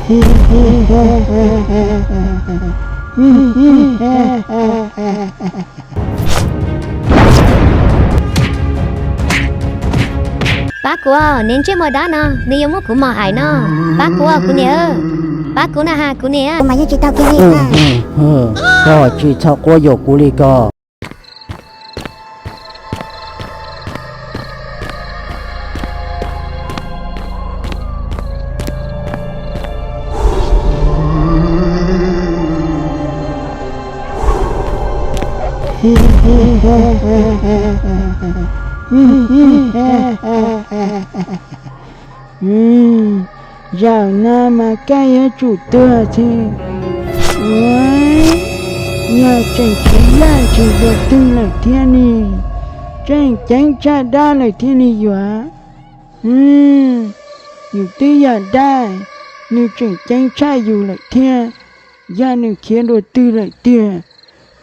Pab kuv, niag ntsej muag dab no, nws yuav muab kuv mos hais no. Pab kuv, kuv niam, pab kuv na ha, kuv niam. Kuv mas yeej tsis tau kiag li. Koj tsis txhob quab yuam kuv li ko. Zaum no mas koj yuav tsum tuag xwb. Ua, yog tseem khiav laj tsis dua twg lawm thiab ne, tseem ceeb tshaj dab lawm thiab ne yuav. Yus twb yog dab, nws tseem ceeb tshaj yus lawm thiab. Yog nws khiav dua twg lawm tiag?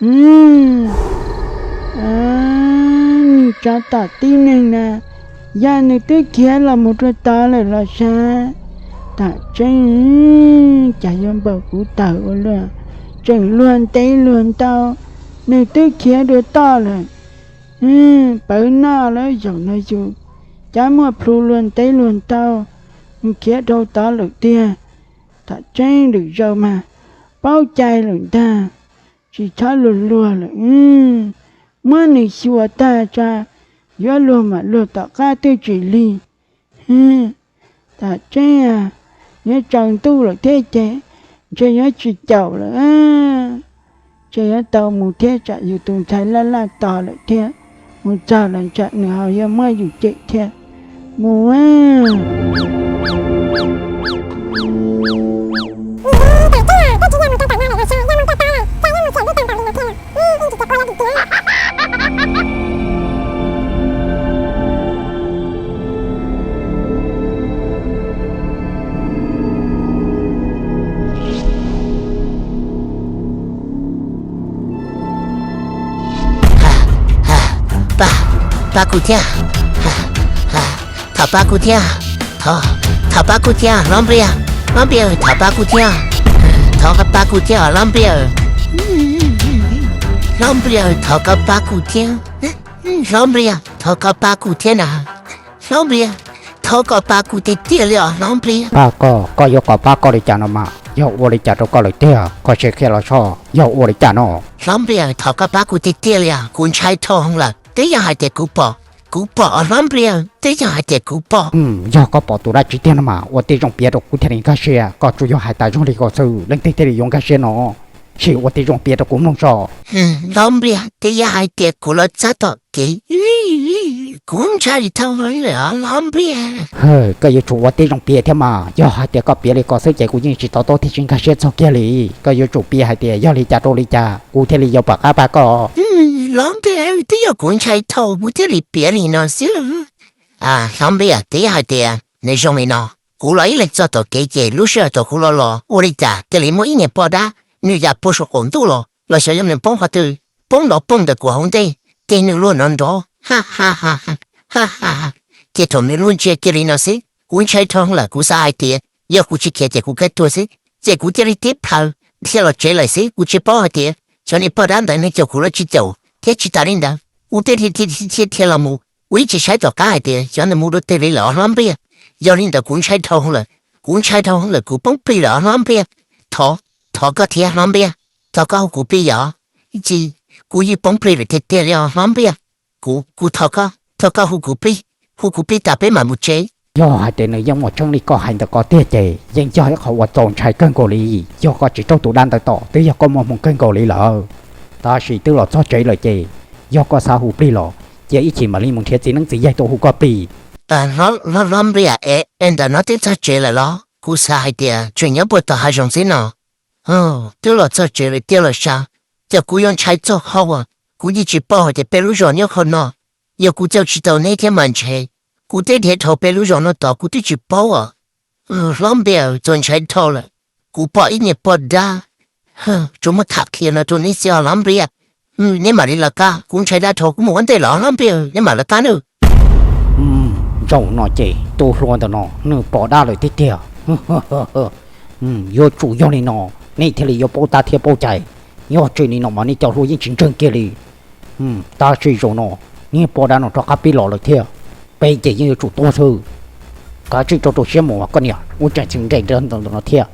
Nws tsav tom tib neeg na, yog nws twb khiav los mus rau tod lawm los sav. Tam tseeb, cas yuav npaum kuv tawm ua luaj, tseem luag ntev luag ntau, nws twb khiav dua tod lawm. Pawv noj lawm, zaum no yus cov muaj plhu luag ntev luag ntau, nws khiav dhau tod lawm tiag. Tam tseeb lwm zaus mas paub cai lawm ntag, tsis txhob luag luag lawm. Muab nws xyuas tag tso, yuav luag mam luag tom qab twb tsis lig. Tam tseeb, yuav tsaus ntuj lawm thiab ces ntshe yuav tsis caum lawm. Ntshe yuav tau mus thiab, tsam yus tus ntxhais laj laj tos lawm thiab, mus txog los tsam nws ho yuav muab yus cem thiab. Mus. Pab, pab kuv thiab. Thov pab kuv thiab. Thov, thov pab kuv thiab, hlob Npliaj. Hlob Npliaj, thov pab kuv thiab. Thov koj pab kuv thiab, hlob Npliaj. Hlob Npliaj, thov koj pab kuv thiab. Hlob Npliaj, thov koj pab kuv thiab na. Hlob Npliaj, thov koj pab kuv tiag tiag li os, hlob Npliaj. Pab koj? Koj yuav kom pab koj li cas no mas? Yog ua li cas rau koj lawm tiag? Koj sim qhia los soj, yog ua li cas no? Hlob Npliaj, thov koj pab kuv tiag tiag li os, kuv ntshai dhau lawm. Twb yog hais tias kuv pom, kuv pom os, hlob Npliaj, twb yog hais tias kuv pom. Yog koj pom tus dab tsi tiag no mas ua tib zoo piav rau kuv thiaj li nkag siab. Koj tsuas yog hais tas zoo li ko xwb, leej twg thiaj li yuav nkag siab no? Sim ua tib zoo piav rau kuv mloog tso. Hlob Npliaj, twb yog hais tias kuv los txog tom kev, kuv ntshai dhau lawm, hlob Npliaj. Koj yuav tsum ua tib zoo piav thiab mas, yog hais tias koj piav li ko xwb ces kuv yeej tsis to taub thiab tsis nkag siab txog kiag li. Koj yuav tsum piav hais tias yog li cas rau li cas kuv thiaj li yuav pom qab pab koj. Hlob Npliaj, twb yog kuv ntshai dhau kuv thiaj li piav li no xwb. Hlob Npliaj, twb yog hais tias nws zoo li no, kuv los ib leeg txog tom kev ces lub sij hawm thaum kuv los los ua li cas cia li muaj ib niag poj dab, nws yam puag saum qaum ntuj los, los xyov yog nws poob qhov twg, poob nrov poog ntawm kuv hauv ntej, ces nws luag nrov nrov, ha ha ha, ces thaum nws luag ntsia kiag li no xwb kuv ntshai dhau lawm, kuv xav hais tias yog kuv tsis khiav ces kuv kawg tuag xwb, ces kuv cia li tib plhaw dhia los tsev lawm xwb. Kuv tsis paub hais tias xyov niag poj dab ntawd nws caum kuv los tsis caum thiab. Tsis tas li ntawd kuv thiaj dhia los mus, kuv yeej tsis saib tom qab hais tias xyov nws mus dua twg li lawm os, hlob Npliaj. Yog li ntawd kuv ntshai dhau lawm, kuv ntshai dhau lawm, kuv poob plig lawm os, hlob Npliaj. Thov, thov koj thiab, hlob Npliaj, thov koj hu kuv plig os. Ib txhis kuv yeej poob plig lawm tiag tiag li os, hlob Npliaj. Kuv, kuv thov koj, thov koj hu kuv plig, hu kuv plig tas peb mam mus tsev. Yog hais tias nws yeej muaj tseeb li koj hais ntawm ko tiag ces yeej yog ib qho uas txaus ntshai kawg nkaus li. Yog koj tsis raug tus dab ntawd tom twb yog koj muaj hmoo kawg nkaus li lawm. Tab sis twb los txog tsev lawm ces yog koj xav hu plig los cia ib chim mam li mus nrhiav txiv neeb txiv yaig tuaj hu koj plig. Hlob Npliaj, es ntawm no twb txog tsev lawm los? Kuv xav hais tias tseem nyob puag tom hav zoov xwb no. Twb los txog tsev lawm tiag los sav, ces kuv yuav ntshai txog qhov uas kuv yeej tsis paub hais tias peb lub zos nyob qhov no. Yog kuv caum tsis tau neb thiab mas ntshe kuv twb dhia dhau peb lub zos no tod kuv twb tsis paub os. Hlob Npliaj, txaus ntshai dhau lawm, kuv pom ib niag poj dab, tsuas muaj tham qhia no rau neb xwb os, hlob Npliaj. Neb mam li lawv qab, kuv ntshai dab dhau kuv mus ua ntej lawm, hlob Npliaj, neb mam lawv qab nawb. Zaum no ces tus hluas ntawm no nws pom dab lawm tiag tiag. Yuav tsum yog li no, nej thiaj li yuav paub tab thiab paub cai. Yog tsis li no mas nej cov hlua yeej tsis ntseeg kiag li. Tab sis zaum no niag poj dab no rov qab pib los lawm thiab, peb ces yeej yuav tsum tuag xwb. Kav tsij rau rau siab mus koj niam, ua tseem txheem nres ntawm no thiab.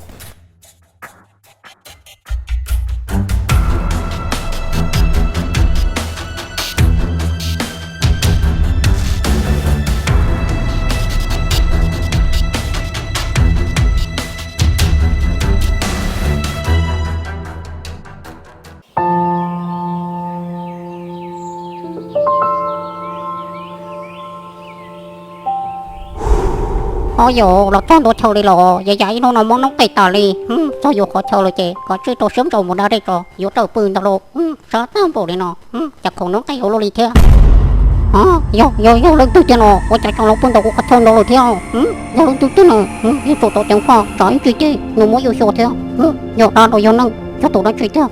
Ob, yus los txog ntua chaw li los, yam yam ib hnub no muab noob qes tas li. Txog yus qhov chaw lawm ces koj tsij rau siab ntso mus da dej tso, yuav raws pw ntag lauj. Sab tag npaum li no, cas khaum noob qes ua luaj li thiab. Yog, yog, yog leej twg tiag no, ua cas tseem los pw ntawm kuv qhov chaw ntawd lawm thiab? Yog leej twg tiag no, yuav tsum tau ceev faj, tsam ib ntsis ces nws muab yus xyuas thiab. Yog dab los yog neeg, yog tus dab tsi tiag?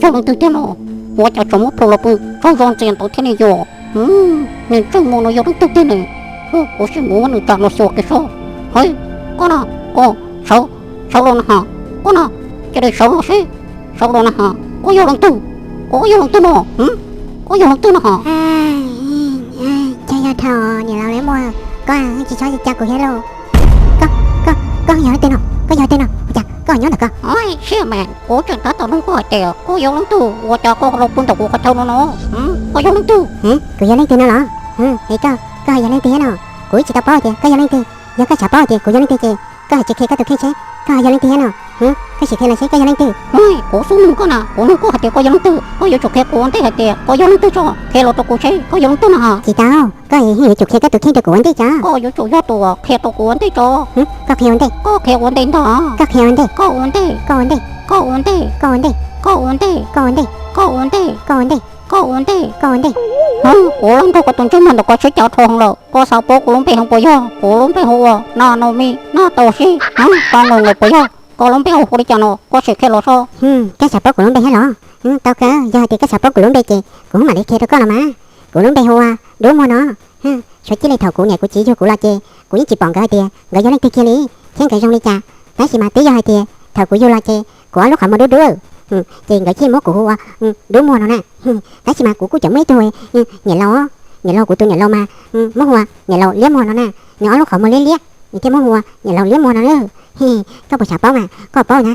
Yog leej twg tiag no, ua cas tseem muab plhws los pw tsaug zog ntxias ntawd thiab ne yom? Nws tseem mus no yog leej twg tiag ne? Kuv sim mus muab nws tsa los xyuas kiag seb. Hej, koj na, koj, sawv, sawv los na ha, koj na, cia li sawv los seb, sawv los na ha, koj yog leej twg? Koj yog leej twg no? Koj yog leej twg no ha? Cas yog dhau niam laus Liab Muag, koj tsis txhob ca kuv thiab lauj. Koj, koj, koj yog leej twg no? Koj yog leej twg no? Ua cas koj nyob ntawm ko? Siab mas, kuv tseem tab tom nug koj hais tias koj yog leej twg, ua cas koj los pw ntawm kuv qhov chaw no no? Koj yog leej twg? Kuv yog leej twg no los? Es koj, koj ho yog leej twg thiab no? Kuv tsis tau paub tias koj yog leej twg. Yog koj xav paub tias kuv yog leej twg ces koj hais tsis qhia koj tus kheej seb koj ho yog leej twg thiab no. Koj sim qhia los seb koj yog leej twg. Kuv xub nug koj na, kuv nug koj hais tias koj yog leej twg, koj yuav tsum qhia kuv ua ntej hais tias koj yog leej twg tso, qhia los rau kuv seb koj yog leej twg no. Tsis tau, koj yeej yuav tsum qhia koj tus kheej rau kuv ua ntej tso. Koj yuav tsum yog tus qhia rau kuv ua ntej tso. Koj qhia ua ntej. Koj qhia ua ntej ntag. Koj qhia ua ntej. Koj ua ntej. Koj ua ntej. Koj ua ntej. Koj ua ntej. Koj ua ntej. Koj ua ntej. Koj ua ntej. Koj ua ntej. Koj ua ntej. Kuv los nrog koj tus ntsej muag ntawm ko sib cav dhau heev lawm. Koj xav paub kuv lub npe heev puas yog? Kuv lub npe hu ua Naj Nau Mi, Naj Tau Sib, Naj Paj Nus Nkaus puas yog? Koj lub npe hu ua li cas no? Koj sim qhia los seb. Koj xav paub kuv lub npe thiab los? Tau kawg, yog hais tias koj xav paub kuv lub npe ces kuv mam li qhia rau koj los mas. Kuv lub npe hu ua Dub Muag no. Suav txij li thaum kuv niam kuv txiv yug kuv los ces kuv yeej tsis pom nkawd hais tias nkawd yog leej twg kiag li, thiab nkawd zoo li cas. Tab sis mas twb yog hais tias thaum kuv yug los ces kuv ob lub qhov muag dub dub, ces nkawd thiaj muab kuv hu ua Dub Muag no na. Tab sis mas kuv kuj tseem muaj ib tug niam laus, niam laus kuv tus niam laus mas muab hu ua niam laus Liab Muag no na. Nws ob lub qhov muag liab liab, nws thiaj muab hu ua niam laus Liab Muag no na. Koj puas xav paub mas koj paub na.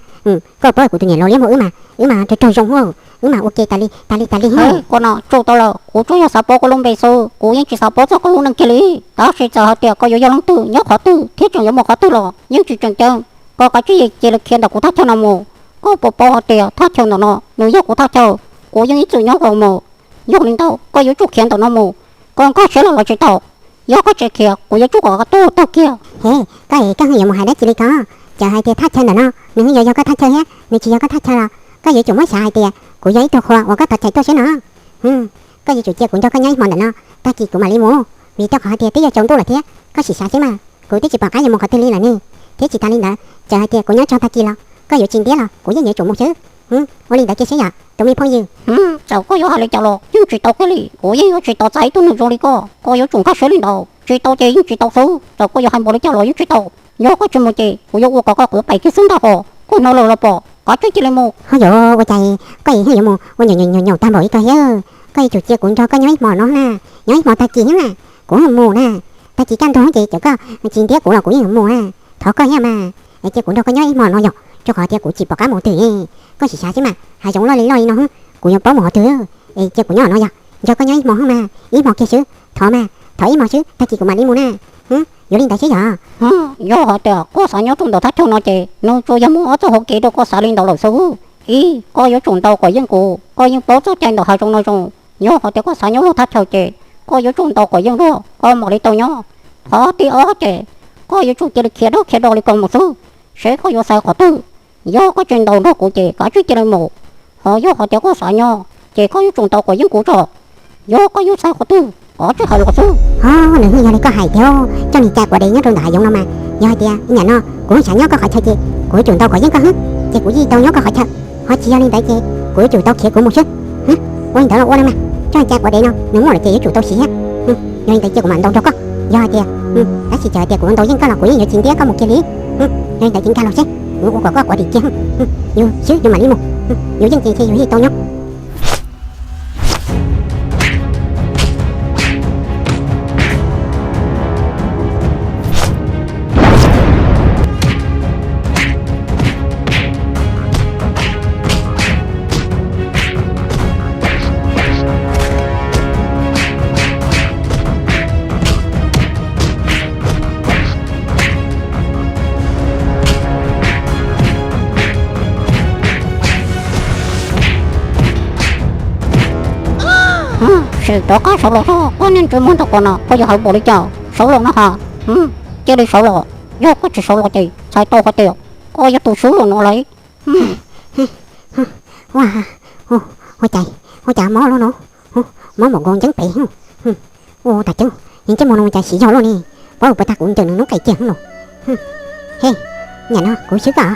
Koj paub kuv tus niam laus Liab Muag wb mas, wb mas raug raug zoo, wb mas ua ke tas li tas li tas li. Koj no tsum tau lawm, kuv tsuas yog xav paub koj lub npe xwb, kuv yeej tsis xav paub txog koj lub neej kiag li. Tab sis txawm hais tias koj yuav yog leej twg, nyob qhov twg thiab tseem yuav mus qhov twg los yeej tsis tseem ceeb. Koj kav tsij cia li khiav ntawm kuv thaj chaw no mus. Koj puas paub hais tias thaj chaw ntawm no nws yog kuv thaj chaw, kuv yeej ib txwm nyob zoo mus. Yog li ntawd koj yuav tsum khiav ntawm no mus, koj nkag siab los los tsis tau. Yog koj tsis khiav kuv yuav tsum kom koj tuag tag kiag. He, koj es koj ho yuav mus hais dab tsi li ko? Txawm hais tias thaj chaw ntawm no nws ho yuav yog koj thaj chaw thiab nws tsis yog koj thaj chaw los koj yuav tsum muab xav hais tias kuv yog ib tug qhua uas koj thov chaw tuaj xwb no. Koj yuav tsum cia kuv nrog koj nyob ib hmo ntawm no, tag kis kuv mam li mus, vim rau qhov hais tias twb yuav tsaus ntuj lawm thiab. Koj sim xav seb mas, kuv twb tsis pom qab yuav mus qhov twg li lawm ne. Thiab tsis tas li ntawd, txawm hais tias kuv nyob txog tag kis los koj yuav tsis ntiab los kuv yeej yuav tsum mus xwb. Ua li ntawd cia seb yom tus me phooj ywg. Txawm koj yuav hais li cas los yeej tsis tau kiag li, kuv yeej yuav tsis tau txais ib tug neeg zoo li koj. Koj yuav tsum nkag siab li ntawd, tsis tau ces yeej tsis tau xwb. Txawm koj yuav hais npaum li cas los yeej tsis tau. Yog koj tsis mus ces kuv yuav ua kom koj quav pais kiag xwb ntag hos. Koj hnov lawm los pom, kav tsij cia li mus. Ho yog ua cas koj es ho yuav mus ua nyaum nyaum tag npaum li ko thiab? Koj yuav tsum cia kuv nrog koj nyob ib hmo no na, nyob ib hmo tag kis thiab na, kuv ho mus na. Tag kis kaj ntug ces cov koj tsis ntiab kuv los kuv yeej yuav mus na. Thov koj thiab mas, cia kuv nrog koj nyob ib hmo no yog, rau qhov tias kuv tsis pom qab mus twg. Koj sim xav seb mas, hav zoov loj li loj li no, kuv yuav paub mus qhov twg? Es cia kuv nyob no yog, nrog koj nyob ib hmo thiab mas, ib hmo kiag xwb, thov mas, thov ib hmo xwb tag kis kuv mam li mus na. Yuav li ntawd xwb yog? Yog hais tias koj xav nyob rau ntawm thaj chaw no ces nws tsuas yog muaj ob txoj hauv kev rau koj xav li ntawd lawm xwb. Ib, koj yuav tsum ntaus kom yeej kuv, koj yeej paub txoj cai ntawm hav zoov no zoo. Yog hais tias koj xav nyob luag thaj chaw ces koj yuav tsum ntaus kom yeej luag koj mam li tau nyob. Qhov thib ob ces koj yuav tsum cia li khiav dawb khiav do li ko mus xwb, seb koj yuav xaiv qhov twg. Yog koj tsis ntaus nrog kuv ces kav tsij cia li mus. Ho yog hais tias koj xav nyob ces koj yuav tsum ntaus kom yeej kuv tso. Yog koj yuav xaiv qhov twg, kav tsij hais los xwb. Ho nws yeej yog li koj hais tiag, coj niag cai quav dev nyob rau ntawm hav zoov no mas, yog hais tias ib nyam no kuv xav nyob koj qhov chaw ces kuv yuav tsum ntaus kom yeej koj xwb, ces kuv yeej tau nyob koj qhov chaw. Ho tsis yog li ntawd ces kuv yuav tsum tau khiav kuv mus xwb. Ua li ntawd los ua no mas, coj niag cai quav dev no nws muaj lawm ces yuav tsum tau siv thiab. Yog li ntawd ces kuv mam ntaus nrog koj. Yog hais tias, tab sis txawm hais tias kuv ntaus yeej koj los kuv yeej yuav tsis ntiab koj mus kiag li. Yog li ntawd ces nkag los seb. Kuv ua kom koj quav dim kiag, yus xwb yus mam li mus, yus yeej ces ntshe yus yeej tau nyob. Sim rov qab sawv los, koj niag ntsej muag ntawm ko no koj yuav hawv npaum li cas, sawv los no ha. Cia li sawv los, yog koj tsis sawv los ces txhais tau hais tias koj yog tus swb los no lauj. Ua, ua cas, ua cas mob luaj no, mob npaum nkaus nceeb pem. Ua tas ceeb, ntsej muag no ua cas xyov yog luaj ne, paub puas tag kuv ncaws nws noob qes kiag los. He, niam no kuv swb koj.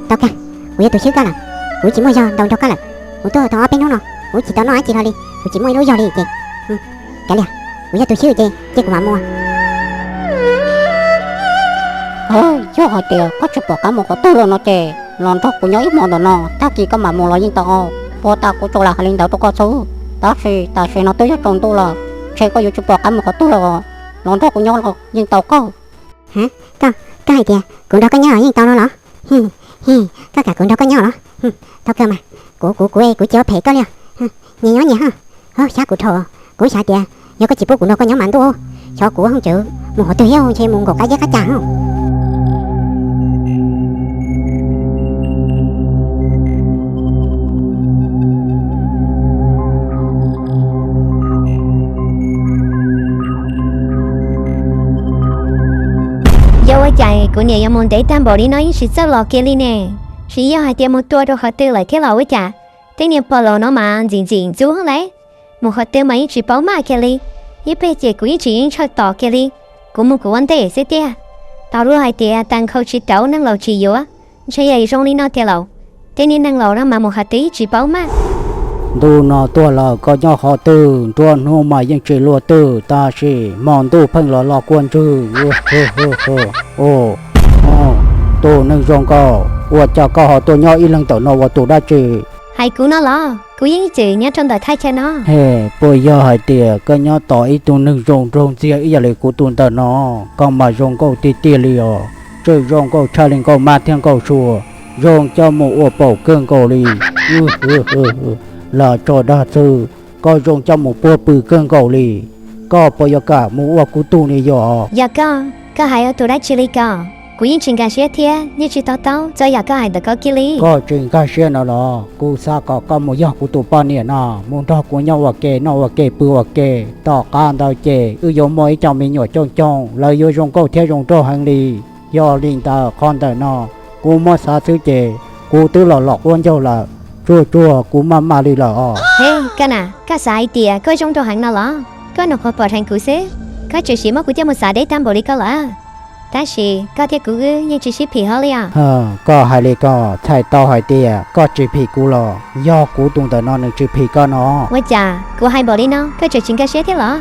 Tau kawg, kuv yog tus swb koj lawm, kuv tsis muaj zog ntaus nrog koj lawm. Kuv tuaj tau ob peb hnub no, kuv tsis tau noj dab tsi hlo li, kuv tsis muaj ib lub zog li ces, kav liam, kuv yog tus swb ces cia kuv mam mus. Yog hais tias koj tsis pom qab mus qhov twg los no ces los nrog kuv nyob ib hmo ntawm no, tag kis koj mam mus los yeej tau. Puas tas kuv tsuas lam hais li ntawd rau koj xwb, tab sis tam sim no twb yuav tsaus ntuj lawm, ntshe koj yuav tsis pom qab mus qhov twg los, los nrog kuv nyob los yeej tau kawg. Koj, koj hais tias kuv nrog koj nyob yeej tau no los? Koj kam kuv nrog koj nyob los? Tau kawg mas, kuv, kuv, kuv, kuv tsis ua phem koj li os. Nyias nyob nyias ho. Xyov kuv dhau, kuv xav tias yog koj tsis pub kuv nrog koj nyob mas ntuj, xyov kuv ho tseem mus qhov twg thiab, ntshe mus nkaum qab iab qab cag ho. Yog ua cas kuv niam yuav mus ntev tag npaum li no yeej tsis txawj los kiag li ne? Tsis yog hais tias mus tua rau qhov twg lawm thiab los ua cas? Tej niag pog laus no mas ntxim ntxim ntxub lawm, mus qhov twg mas yeej tsis paub maj kiag li. Ib pliag ces kuv yeej tsis yeej tshawj tos kiag li. Kuv mus kuv ua ntej xwb tiag. Tau luag hais tias tag nkhau tsis rauv neeg laus tsis yuav, ntshe yog zoo li no tiag lauj. Tej niag neeg laus no mas mus qhov twg yeej tsis paub maj. Ntu no tuaj lawm koj nyob qhov twg? Nruab hnub mas yeej tsis luaj twg, tab sis hmo ntuj pheej los los kua ntswg. Tus neeg zoo nkauj, ua cas koj ho tuaj nyob ib leeg ntawm no ua tus dab tsi? Hais kuv no los, kuv yeej tseem nyob rau ntawm thaj chaw no. He, puas yog hais tias koj nyob tos ib tug neeg zoo nraug ntxiag ib yam li kuv tus ntawm no? Koj mas zoo nkauj tiag tiag li os, tseem zoo nkauj tshaj li nkauj mab thiab nkauj sua, zoo coj mus ua paum kawg nkaus li. Los tso dag xwb, koj zoo coj mus puag pw kawg nkaus li. Koj puas yuav kam mus ua kuv tug ni yom? Yog koj, koj hais ua tus dab tsi li ko? Kuv yeej tsis nkag siab thiab yeej tsis to taub txog yam koj hais ntawm ko kiag li. Koj tsis nkag siab no los? Kuv xav kom koj mus yog kuv tus poj niam no, mus nrog kuv nyob ua ke noj ua ke pw ua ke, tom qab ntawd ces wb yuav muaj ib co me nyuam coob coob, lawv yuav zoo nkauj thiab zoo nraug heev li. Yog li ntawd qhov ntawm no kuv muab xav xwb ces kuv twb los los quab ncaug lawm, tsuag tsuag kuv maj maj li lawm os. He, koj na, koj xav hais tias koj zoo nraug heev no los? Koj nyuam qhuav pom dheev kuv xwb, koj tseem sim muab kuv coj mus xav deb tag npaum li ko lawm. Tab sis koj thiab kuv wb yeej tsis sib phim hlo li os. Koj hais li ko, txhais tau hais tias koj tsis phim kuv los yog kuv tus ntawm no nws tsis phim koj no? Ua cas kuv hais npaum li no koj tseem tsis nkag siab thiab los?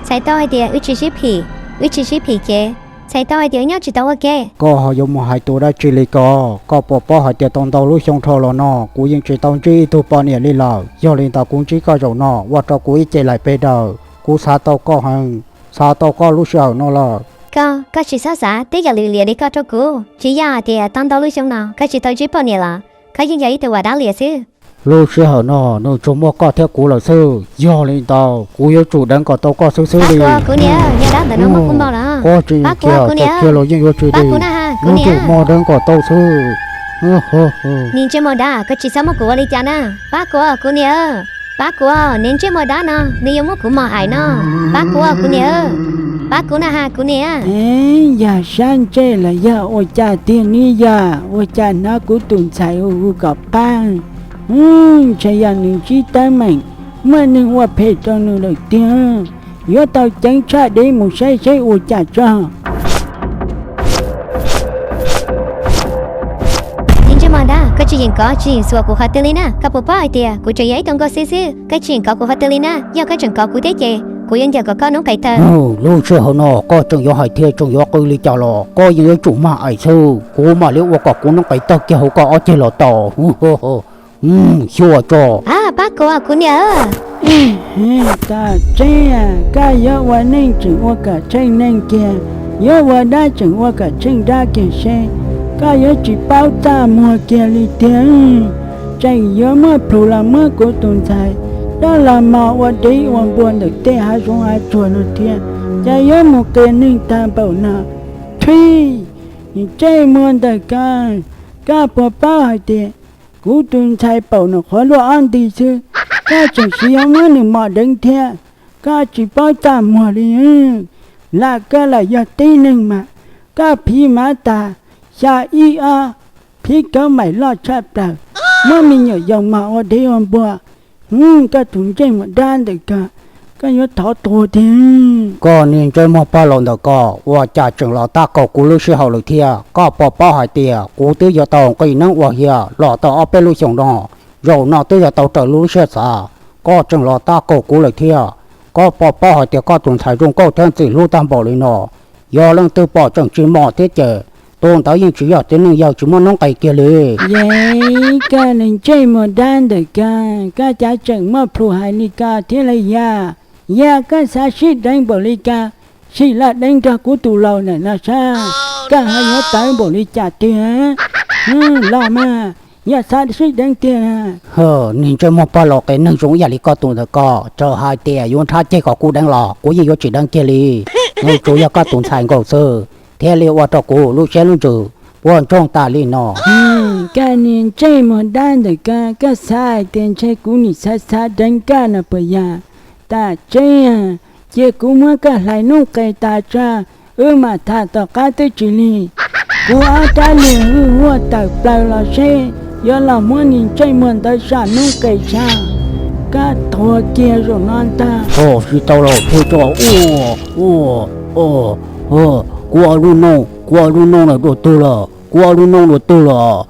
Txhais tau hais tias wb tsis sib phim, wb tsis sib phim ces txhais tau hais tias wb nyob tsis tau ua ke. Koj ho yuav mus hais tus dab tsi li ko? Koj puas paub hais tias tau ntau lub xyoo dhau los no kuv yeej tsis tau ntsib ib tug poj niam li lawm, yog li ntawd kuv ntsib koj zaum no ua rau kuv ib ce laim pes daws. Kuv xav tau koj heev, xav tau koj lub sij hawm no lawm. Koj, koj tsis txhob xav tej yam lwm liam li ko rau kuv. Tsis yog hais tias tau ntau lub xyoo no koj tsis tau ntsib poj niam los koj yeej yog ib tug vam dab liam xwb. Lub sij hawm no nws tsuas muaj koj thiab kuv lawm xwb, yog li ntawd kuv yuav tsum deev kom tau koj xwb xwb li. Kuv niam, niag dab ntawm no muab kuv npau los. Koj tsis ntsia, kuv niam, kiag los yeej yuav tsis li. Kuv niam, yuav tsum muaj deev kom tau xwb. Niag ntsej muag dab, koj tsis txhob muab kuv ua li cas na. Pab kuv, kuv niam, pab kuv, niag ntsej muag dab no nws yuav muab kuv mos hais no. Pab kuv, kuv niam, pab kuv na ha, kuv niam. Yog sab ntsej los yog ua cas tiag ne yog? Ua cas hnov kuv tus ntxhais hu hu kom qab? Ntshe yog nws ntsib teeb meem, muaj neeg ua phem rau nws lawm tiag. Yuav tau ceev tshaj deb mus saib seb ua cas tso. Niag ntsej muag dab, koj tsis yeem kov tsis yeem xuas kuv qhov twg li na. Koj puas paub hais tias kuv tseem yog ib tug nkauj xwb xwb, koj tsis yeem kov kuv qhov twg li na. Yog koj tseem kov kuv thiab ces Kuv yuav ncaws kom koj noob qes tawg. Lub sij hawm no koj tseem yuav hais thiab tseem yuav qw li cas los koj yeej yuav tsum mag ais xwb, kuv mam li ua kom kuv noob qes tawg kiag hauv koj ob ceg los tau. Xyuas tso. Pab kuv, kuv niam. Tam tseeb, koj yuav ua neej tseem ua kom tsheej neej kiag, yuav ua dab tseem ua kom tsheej dab kiag seb, koj yuav tsis paub txaj muag kiag li tiag. Tseem yuav muaj plhus los muab kuv tus ntxhais coj los mos ua dev ua npua ntawm tej hav zoov hav tsuag no thiab, ces yuav mus qias neeg tag npaum no. Thib, ntsej muag ntawm koj, koj puas paub hais tias kuv tus ntxhais paum nws qhuav luaj ob nti xwb, koj tseem siv yuav muab nws mos deev thiab? Koj tsis paub txaj muag li. Lam koj lam yog tib neeg mas, koj phiv mav tas xya ib ob, phiv kauv maim loj tshaj plaws, muab me nyuam yaus mos ua dev ua npua. Koj tus ntsej muag dab ntawm koj, koj yuav thov tuag tiag. Koj niag ntsej muag pog laus ntawm koj, ua cas tseem los tab kaum kuv lub sij hawm lawm thiab? Koj puas paub hais tias kuv twb yuav tau nqis neeb ua hiav los tau ob peb lub xyoos no, zaum no twb yuav tau raws lub siab xav, koj tseem los tab kaum kuv lawm thiab? Koj puas paub hais tias koj tus ntxhais zoo nkauj thiab ntxim hlub tag npaum li no, yog leej twg pom tseem tsis mos thiab ces tus ntawd yeej tsis yog tib neeg yawg tsis muaj noob qes kiag li. Yog koj niag ntsej muag dab ntawm koj, koj cas tseem muaj plhus hais li ko thiab li yog? Yog koj xav sib deev npaum li ko, sim los deev nrog kuv tus laus ntawm no saib, koj ho yuav tawv npaum li cas tiag. Los mas, yog xav sib deev tiag. Niag ntsej muag pog laus qias neeg zoo ib yam li koj tus ntawm koj, txawm hais tias yuav nrhab ceg kom kuv deev los kuv yeej yuav tsis deev kiag li. Nws tsuas yog koj tus ntxhais nkaus xwb thiaj li ua rau kuv lub siab lub ntsws puas ntsoog tas li no. Koj niag ntsej muag dab ntawm koj, koj xav hais tias ntshe kuv nim xav xav deev koj no puas yog? Tam tseeb, cia kuv muab koj hlais noob qes tas tso, wb mam tham tom qab twb tsis lig. Kuv ob rab niag hwj huaj tawm plaws los seb yuav los muab niag ntsej muag ntawd sam noob qes tshaj, koj tuag kiag zaum no ntag. Tsis tau los thiab tso. Kuv ua lub noob, kuv ua lub noob no dua twg lawm? Kuv ua lub noob dua twg lawm?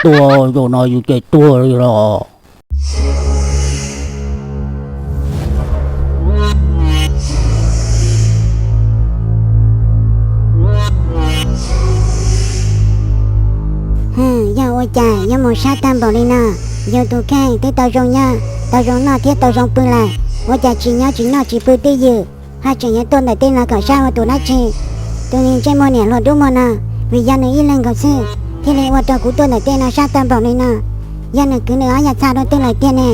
Tuag zaum no yus ces tuag li los. Yog ua cas yuav mus sab tag npaum li no? Yus tus kheej twb tau zoo nyob, tau zoo noj thiab tau zoo pw lawm, ua cas tsis nyob tsis noj tsis pw twj ywm, ho tseem yuav tuaj ntawm tej no kom sab ua tus dab tsi? Tus niag ntsej muag niam hluas dub muag no, vim yog nws ib leeg nkaus xwb thiaj li ua rau kuv tuaj ntawm tej no sab tag npaum li no. Yog nws kwv nws ob yam txha rau twg lawm tiag ne?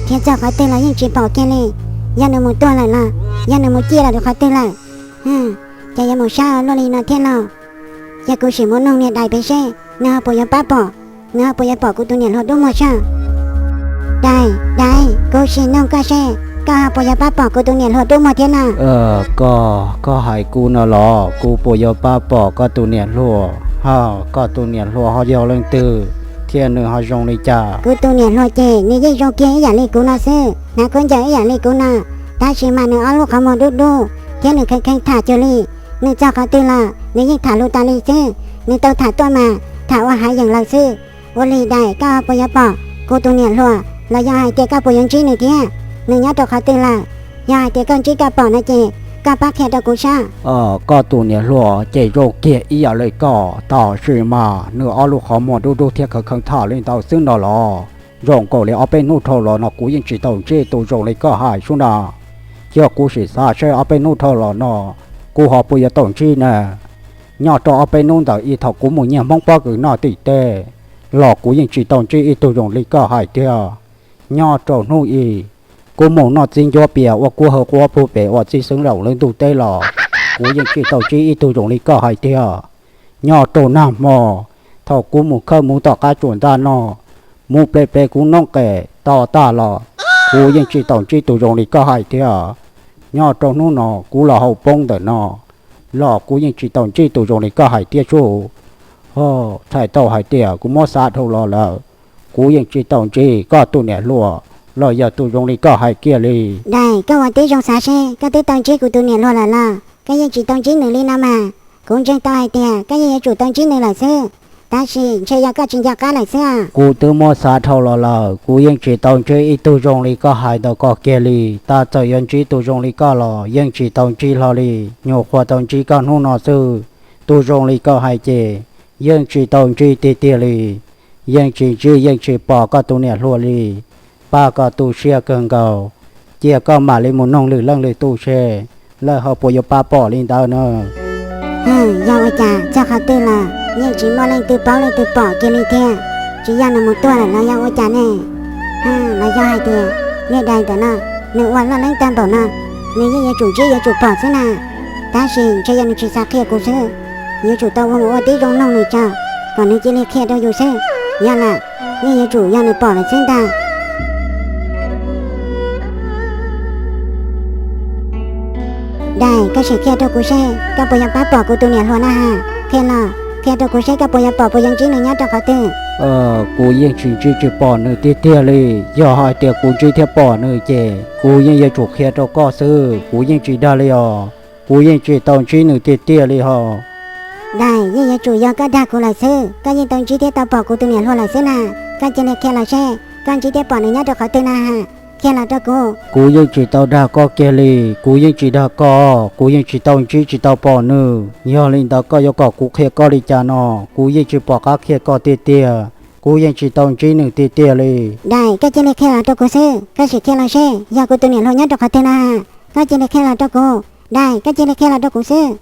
Nrhiav txog qhov twg los yeej tsis pom kiag li. Yog nws mus tuag lawm los yog nws mus ciaj los rau qhov twg lawm? Ces yuav mus sab luaj li no thiab lauj. Yog kuv sim mus nug niag dais pem seb nws ho puas yuav pab pom, nws ho puas yuav pom kuv tus niam hluas dub muag sab. Dais, dais, kuv sim nug koj seb koj ho puas yuav pab pom kuv tus niam hluas dub muag thiab na? Koj, koj hais kuv no los kuv puas yuav pab pom koj tus niam hluas? Ho koj tus niam hluas ho yog leej twg thiab nws ho zoo li cas? Kuv tus niam hluas ces nws yeej zoo kiag ib yam li kuv no xwb, hnav khaub ncaws ib yam li kuv no, tab sis mas nws ob lub qhov muag dub dub thiab nws kheev kheev tham cuag li. Nws txog qhov twg los nws yeej tham lus tas li xwb, nws tau tham tuaj mas tham ua hav yeem lawm xwb. Ua li dais, koj ho puas yuav pom kuv tus niam hluas los yog hais tias koj puas yuav ntsib nws thiab? Nws nyob rau qhov twg lawm? Yog hais tias koj ntsib koj pom no ces koj pab qhia rau kuv sab. Koj tus niam hluas ces zoo kiag ib yam li koj, tab sis mas nws ob lub qhov muag dub dub thiab kheev kheev tham li ntawd xwb no los. Zoo nkaus li ob peb hnub dhau los no kuv yeej tsis tau ntsib tus zoo li koj hais sub na. Yog kuv sim xav seb ob peb hnub dhau los no kuv ho puas yuav tau ntsib na. Nyob rau ob peb hnub ntawd ib thaum kuv mus nyiag Hmoob pob kws noj tim teb los kuv yeej tsis tau ntsib ib tug zoo li koj hais tiag. Nyob rau hnub ib, kuv mus noj txiv ncuav pias ua kuv hawv quav pug pem uas txiv xeev laus lawv ntuj teb los kuv yeej tsis tau ntsib ib tug zoo li koj hais tiag. Nyob rau nag hmo, thaum kuv mus khawb mus tom qab tsuas ntaj no, mus ple ple kuv noob qes to tag los kuv yeej tsis tau ntsib tus zoo li koj hais tiag. Nyob rau hnub no kuv los haus poob ntawm no los kuv yeej tsis tau ntsib tus zoo li koj hais tiag sub. Ho txhais tau hais tias kuv muab xav dhau los lawm, kuv yeej tsis tau ntsib koj tus niam hluas los yog tus zoo li koj hais kiag li. Dais, koj ua tib zoo xav seb koj twb tau ntsib kuv tus niam hluas lawm los koj yeej tsis tau ntsib nws li no mas. Kuv ntseeg tau hais tias koj yeej yuav tsum tau ntsib nws lawm xwb. Tab sis ntshe yog koj tsis nco qab lawm xwb. Kuv twb muab xav dhau los lawm, kuv yeej tsis tau ntsib ib tug zoo li koj hais ntawd kiag li. Tab txawm yuav ntsib tus zoo li koj los yeej tsis tau ntsib hlo li. Nyuam qhuav tau ntsib koj hnub no xwb. Tus zoo li koj hais ces yeej tsis tau ntsib tiag tiag li. Yeej tsis ntsib yeej tsis pom koj tus niam hluas li. Pab koj tu siab kawg nkaus. Cia koj mam li mus noog lwm leej lwm tus seb lawv ho puas yuav pab pom li ntawd na. Yog ua cas txog qhov twg los yeej tsis muaj leej twg paub leej twg pom kiag li thiab. Tsis yog nws mus tuag lawm los yog ua cas ne? Los yog hais tias niag dais ntawm no nws ua loj leeb tag npaum no, nws yeej yuav tsum ntsib yuav tsum pom xwb na. Tab sis ntshe yog nws tsis xav qhia kuv xwb. Yuav tsum tau ua mus ua tib zoo noog nws tso, kom nws cia li qhia rau yus xwb. Yog lawm, yeej yuav tsum yog nws pom lawm xwb ntag. Dais, koj sim qhia rau kuv seb koj puas yuav pab pom kuv tus niam hluas na ha. Qhia los, qhia rau kuv seb koj puas yuav pom puas yuav ntsib nws nyob rau qhov twg. Kuv yeej tsis ntsib tsis pom nws tiag tiag li. Yog hais tias kuv ntsib thiab pom nws ces kuv yeej yuav tsum qhia rau koj xwb, kuv yeej tsis dag li os. Kuv yeej tsis tau ntsib nws tiag tiag li hos. Dais, yeej yuav tsum yog koj dag kuv lawm xwb, koj yeej tau ntsib thiab tau pom kuv tus niam hluas lawm xwb na. Koj cia li qhia los seb koj ntsib thiab pom nws nyob rau qhov twg na ha. Qhia los rau kuv. Kuv yeej tsis tau dag koj kiag li, kuv yeej tsis dag koj, kuv yeej tsis tau ntsib tsis tau pom nws. Yog li ntawd koj yuav kom kuv qhia koj li cas no? Kuv yeej tsis pom qab qhia koj tiag tiag, kuv yeej tsis tau ntsib nws tiag tiag li. Dais, koj cia li qhia los rau kuv xwb, koj sim qhia los seb yog kuv tus niam hluas nyob rau qhov twg na ha. Koj cia li qhia los rau kuv. Dais, koj cia li qhia los rau kuv xwb.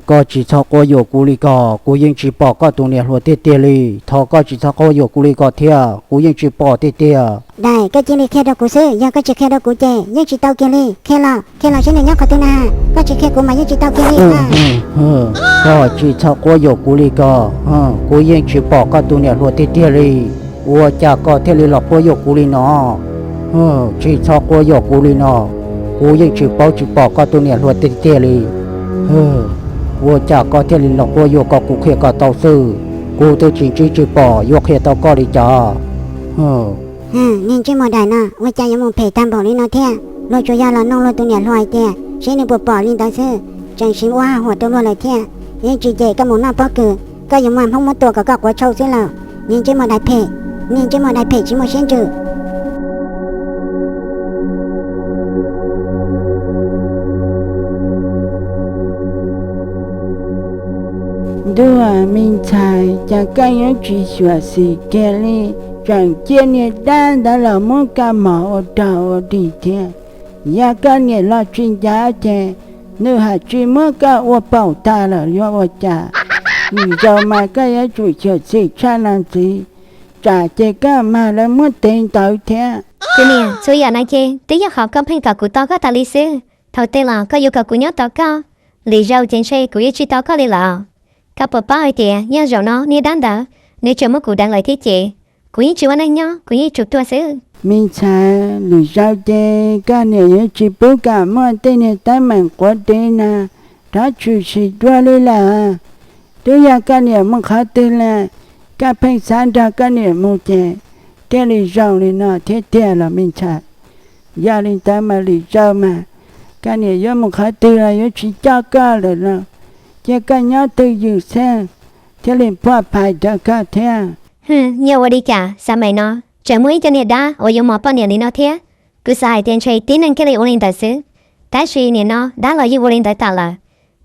Koj tsis txhob quab yuam kuv li ko, kuv yeej tsis pom koj tus niam hluas tiag tiag li. Thov koj tsis txhob quab yuam kuv li ko thiab, kuv yeej tsis pom tiag tiag. Dais, koj cia li qhia rau kuv xwb, yog koj tsis qhia rau kuv ces yeej tsis tau kiag li. Qhia los, qhia los seb nws nyob qhov twg na ha. Koj tsis qhia kuv mas yeej tsis tau kiag li. Koj tsis txhob quab yuam kuv li ko, kuv yeej tsis pom koj tus niam hluas tiag tiag li. Ua cas koj thiaj li los quab yuam kuv li no? Tsis txhob quab yuam kuv li no, kuv yeej tsis paub tsis pom koj tus niam hluas tiag tiag li. Ua cas koj thiaj li los quab yuam koj, kuv qhia kom tau xwb. Kuv twb tsis ntsib tsis pom, yuav qhia tau koj li cas? Niag ntsej muag dais no ua cas yuav mus phem tag npaum li no thiab? Luag tsuas yog los noog luag tus niam hluas hais tias seb nws puas pom li ntawd xwb, tseem siv ua haj huam rau luag lawm thiab. Yeej tsis ces koj mus noj pob kws, koj yuav muaj Hmoob muab tua kom koj quav tshau xwb lauj. Niag ntsej muag dais phem, niag ntsej muag dais phem tsis muaj siab ntsws. Ntuj, me ntxhais, cas koj yuav tsis xyuam xim kiag li, tseem cia niag dab ntawd los muab koj mos ua rog ua dig thiab. Yog koj niam los tsis ncav ces nws ham tsis muab koj ua paum tag lawm yuav ua cas? Lwm zaus mas koj yuav tsum xyuam xim tshaj no ntxiv, tsam ces koj mag lawv muab tev ntawd thiab. Tus niam, txhua yam no ces twb yog qhov koj pheej kom kuv tos koj tas li xwb. Thaum twg los koj yuav kom kuv nyob tos koj? Lwm zaus ces ntshe kuv yuav tsis tos koj li lawm. Koj puas paub hais tias yog zaum no niag dab ntawd nws tseem muab kuv deev lawm thiab ces kuv yeej tsis ua neej nyob, kuv yeej tsum tuag xwb. Me ntxhais, lwm zaus ces koj niam yuav tsis pub kom muaj tej niag teeb meem quav dev no rov tshwm sim dua li lawm. Twb yog koj niam mus qhov twg lawm, koj pheej xav nrog koj niam mus ces thiaj li zoo li no thiab tiag los me ntxhais. Yog li ntawd mas lwm zaus mas koj niam yuav mus qhov twg los yuav tsis coj koj lawm los, cia koj nyob twj ywm xwb thiaj li phuaj phais rau koj thiab. Nyob ua li cas xav mas no tseem muaj ib co niag dab uas yuav mos poj niam li no thiab. Kuv xav hais tias ntshe tib neeg thiaj li ua li ntawd xwb, tab sis nim no dab los yeej ua li ntawd tas lawm.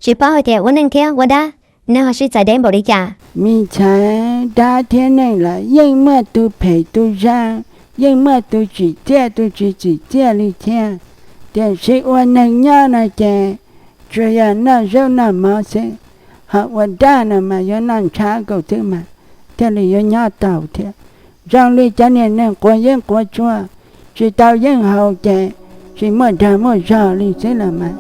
Tsis paub hais tias ua neeg thiab ua dab, neeg ho sib txawv deb npaum li cas. Me ntxhais, dab thiab neeg los yeej muaj tus phem tus zoo, yeej muaj tus tsim txiaj tus tsis tsim txiaj li thiab. Tiam sis ua neeg nyob no ces tsuas yog noj zaub noj mov xwb, ho ua dab no mas yuav noj ntshav nkaus xwb mas thiaj li yuav nyob tau thiab. Zoo li cov niag neeg quav yeeb quav tshuaj, tsis tau yeeb haus ces tsis muaj dag muaj zog li xwb los mas.